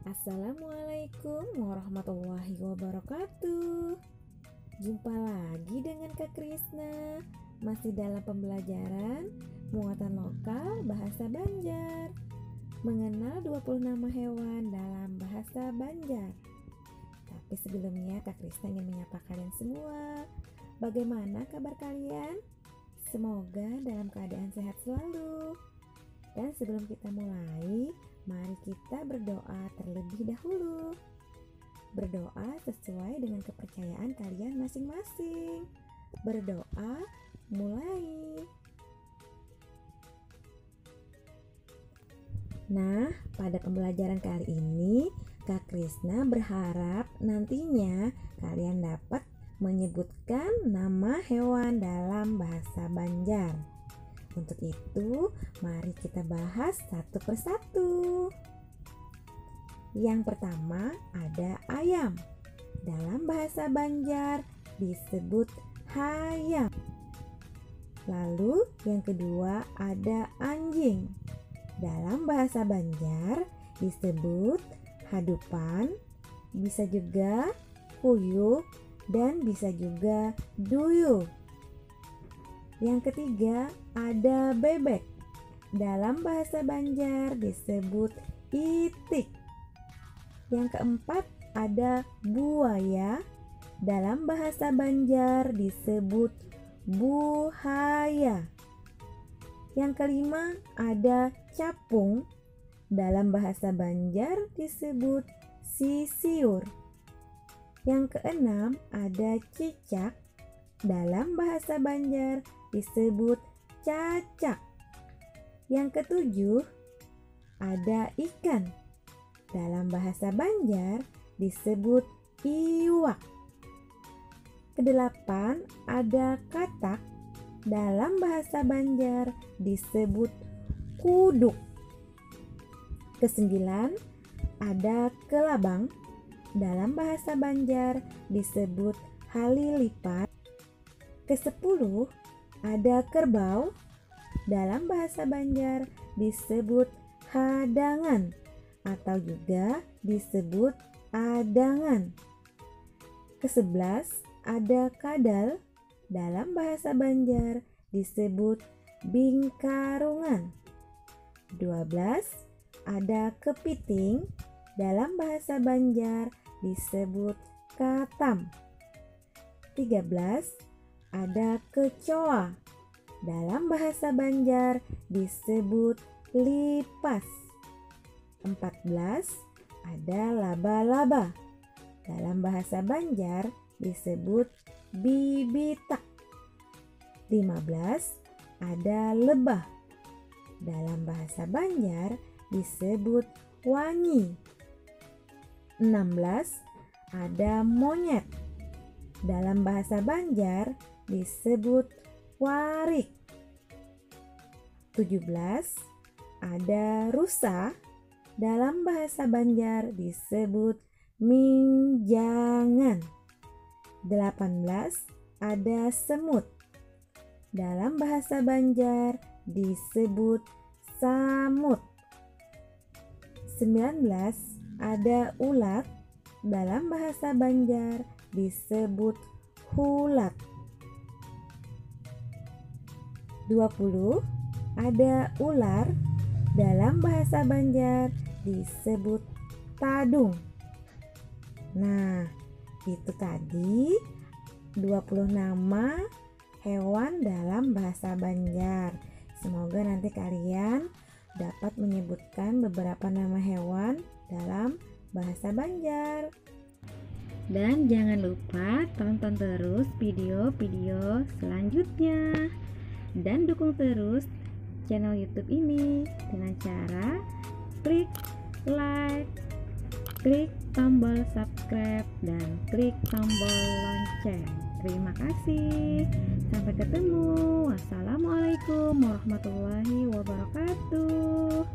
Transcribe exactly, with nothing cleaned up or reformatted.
Assalamualaikum warahmatullahi wabarakatuh. Jumpa lagi dengan Kak Krisna, masih dalam pembelajaran muatan lokal bahasa Banjar. Mengenal dua puluh nama hewan dalam bahasa Banjar. Tapi sebelumnya Kak Krisna ingin menyapa kalian semua. Bagaimana kabar kalian? Semoga dalam keadaan sehat selalu. Dan sebelum kita mulai, mari kita berdoa terlebih dahulu. Berdoa sesuai dengan kepercayaan kalian masing-masing. Berdoa, mulai. Nah, pada pembelajaran kali ini, Kak Krisna berharap nantinya kalian dapat menyebutkan nama hewan dalam bahasa Banjar. Untuk itu, mari kita bahas satu persatu. Yang pertama ada ayam. Dalam bahasa Banjar disebut hayam. Lalu yang kedua ada anjing. Dalam bahasa Banjar disebut hadupan, bisa juga kuyuk, dan bisa juga duyul. Yang ketiga ada bebek. Dalam bahasa Banjar disebut itik. Yang keempat ada buaya. Dalam bahasa Banjar disebut buhaya. Yang kelima ada capung. Dalam bahasa Banjar disebut sisiur. Yang keenam ada cicak. Dalam bahasa Banjar disebut cacak. Yang ketujuh ada ikan. Dalam bahasa Banjar disebut iwak. Kedelapan ada katak. Dalam bahasa Banjar disebut kuduk. Kesembilan ada kelabang. Dalam bahasa Banjar disebut halilipan. Kesepuluh ada kerbau. Dalam bahasa Banjar disebut hadangan atau juga disebut adangan. Kesebelas ada kadal. Dalam bahasa Banjar disebut bingkarungan. Dua belas ada kepiting. Dalam bahasa Banjar disebut katam. Tiga belas ada kecoa. Dalam bahasa Banjar disebut lipas. Empat belas ada laba-laba. Dalam bahasa Banjar disebut bibitak. Lima belas ada lebah. Dalam bahasa Banjar disebut wangi. Enam belas ada monyet. Dalam bahasa Banjar disebut warik. Tujuh belas ada rusa. Dalam bahasa Banjar disebut minjangan. Delapan belas ada semut. Dalam bahasa Banjar disebut samut. Sembilan belas ada ulat. Dalam bahasa Banjar disebut hulat. Dua puluh ada ular. Dalam bahasa Banjar disebut tadung. Nah, itu tadi dua puluh nama hewan dalam bahasa Banjar. Semoga nanti kalian dapat menyebutkan beberapa nama hewan dalam bahasa Banjar. Dan jangan lupa tonton terus video-video selanjutnya. Dan dukung terus channel YouTube ini dengan cara klik like, klik tombol subscribe, dan klik tombol lonceng. Terima kasih. Sampai ketemu. Wassalamualaikum warahmatullahi wabarakatuh.